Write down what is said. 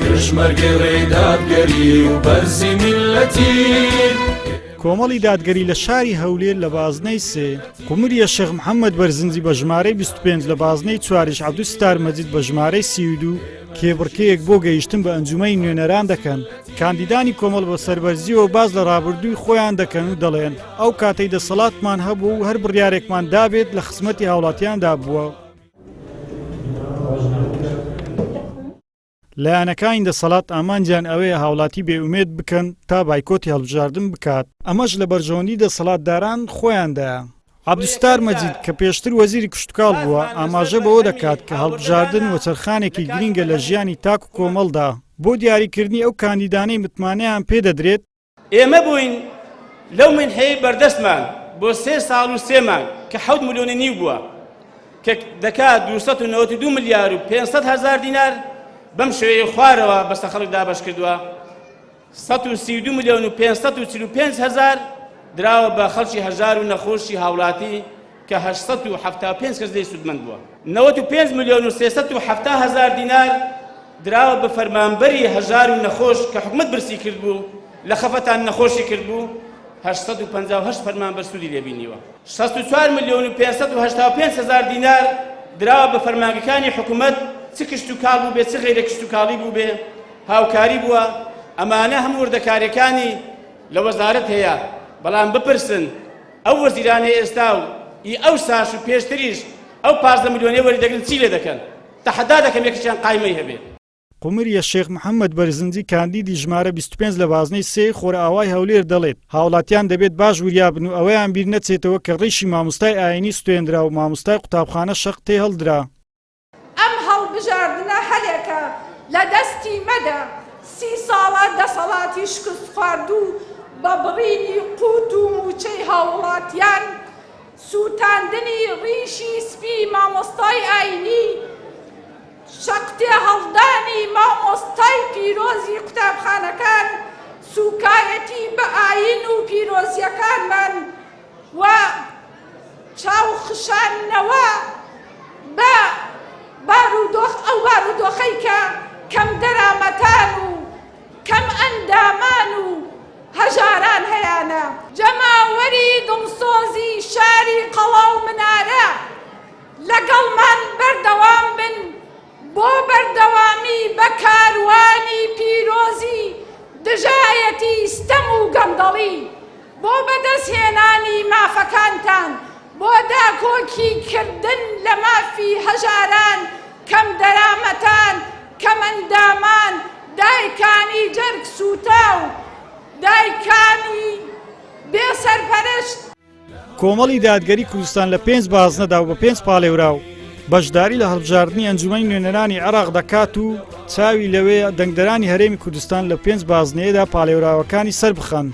پێشمەرگەی ڕێی دادگەری و بەرزی میللەتین. کۆمەڵی دادگەری لە شاری هەولێر لە بازنەی سێ، قومریە شێخ محەممەد بەرزنجی بە ژمارەی 25 لە بازنەی چواریش عەبدولستار مەجید بە ژمارەی 32 کێبڕکێیەک بۆ گەیشتن بە ئەنجومەنی نوێنەران دەکەن. کاندیدانی کۆمەڵ بە سەربەرزییەوە باس لە ڕابردووی خۆیان دەکەن و دەڵێن، ئەو کاتەی دەسەڵاتمان هەبوو و هەر بڕیارێکمان دابێت لە خزمەتی هاوڵاتیاندا بووە. لایەنەکانی دەسەڵات ئامانجیان ئەوەیە هاوڵاتی بێ ئومێد بکەن تا بایکۆتی هەڵبژاردن بکات، ئەمەش لە بەرژەوەندی دەسەڵاتداران خۆیاندایە. عەبدولستار مەجید کە پێشتر وەزیری کشتوکاڵ بووە، ئاماژە بەوە دەکات کە هەڵبژاردن وەچەرخانێکی گرینگە لە ژیانی تاک و کۆمەڵدا بۆ دیاریکردنی ئەو کاندیدانەی متمانەیان پێدەدرێت، ئێمە بووین لەو مینحەی بەردەستمان بۆ سێ ساڵ و سێ مانگ کە حەوت ملیۆن و نیو بووە کە دەکات 292 ملیار و 500 هەزار دینار بەم شێوەیە خوارەوە بەسە خەڵک دابەش کردووە 132 ملیۆن و 545 هەزار دراوە بە خەڵکی هەژار و نەخۆشی هاوڵاتی کە 875 کەس لێی سوودمەند بووە. 95 ملیۆن و 370 هەزار دینار دراوە بە فەرمانبەری هەژار و نەخۆش کە حکومەت برسی کردبوو، لە خەفەتان نەخۆشی کردبوو، 858 فەرمانبەر سوودی لێ بینیوە. 64 ملیۆن و 585 هەزار دینار دراوە بە فەرمانگەکانی حکومەت چ کشتوکاڵ بووبێ چ غەیرە کشتوکاڵی بووبێ هاوکاری بووە، ئەمانە هەموو وردەکاریەکانی لە وەزارەت هەیە، بەڵام بپرسن ئەو وەزیرانەی ئێستا و ئی ئەوساش و پێشتریش ئەو 15 ملیۆنەی وەریدەگرن چی لێ دەکەن؟ تەحەدا دەکەم یەکێکیان قایمەی هەبێ. قومریە شێخ محەمەد بەرزنجی کاندیدی ژمارە 25 لە بازنەی سێی خۆرئاوای هەولێر دەڵێت، هاوڵاتیان دەبێت باش وریا بن و ئەوەیان بیر نەچێتەوە کە ڕیشی مامۆستای ئایینی سوتێندرا و مامۆستای قوتابخانە شەق تێهەڵدرا. ئەم هەڵبژاردنە هەلێکە لە دەستی مەدە، سی ساڵە دەسەڵاتی شکستخواردوو بە بڕینی قوت و مووچەی هاووڵاتیان، سووتاندنی ڕیشی سپی مامۆستای ئاینی، شەقتێهەڵدانی مامۆستای پیرۆزی قوتابخانەکان، سووکایەتی بە ئاین و پیرۆزییەکانمان و چاوخشاندنەوە بە بارودۆخ ئەو بارودۆخەی کە کەمدەرامەتان و کەمئەندامان و هەژاران هەیانە. جەماوەری دڵسۆزی شاری قەڵا و منارە لەگەڵمان بەردەوام بن بۆ بەردەوامی بە کاروانی پیرۆزی دژایەتی ستەم و گەندەڵی، بۆ بەدەستهێنانی مافەکانتان، بۆ داکۆکی کردن لە مافی هەژاران، کەمدەرامەتان، کەمئەندامان، دایکانی جەرگ سووتاو، دایکانی بێ سەرپەرشت. کۆمەڵی دادگەری کوردستان لە پێنج بازنەدا و بە پێنج پاڵێوراو بەشداری لە هەڵبژاردنی ئەنجومەنی نوێنەرانی عێراق دەکات و چاوی لەوەیە دەنگدەرانی هەرێمی کوردستان لە پێنج بازنەیەدا پاڵێوراوەکانی سەربخەن.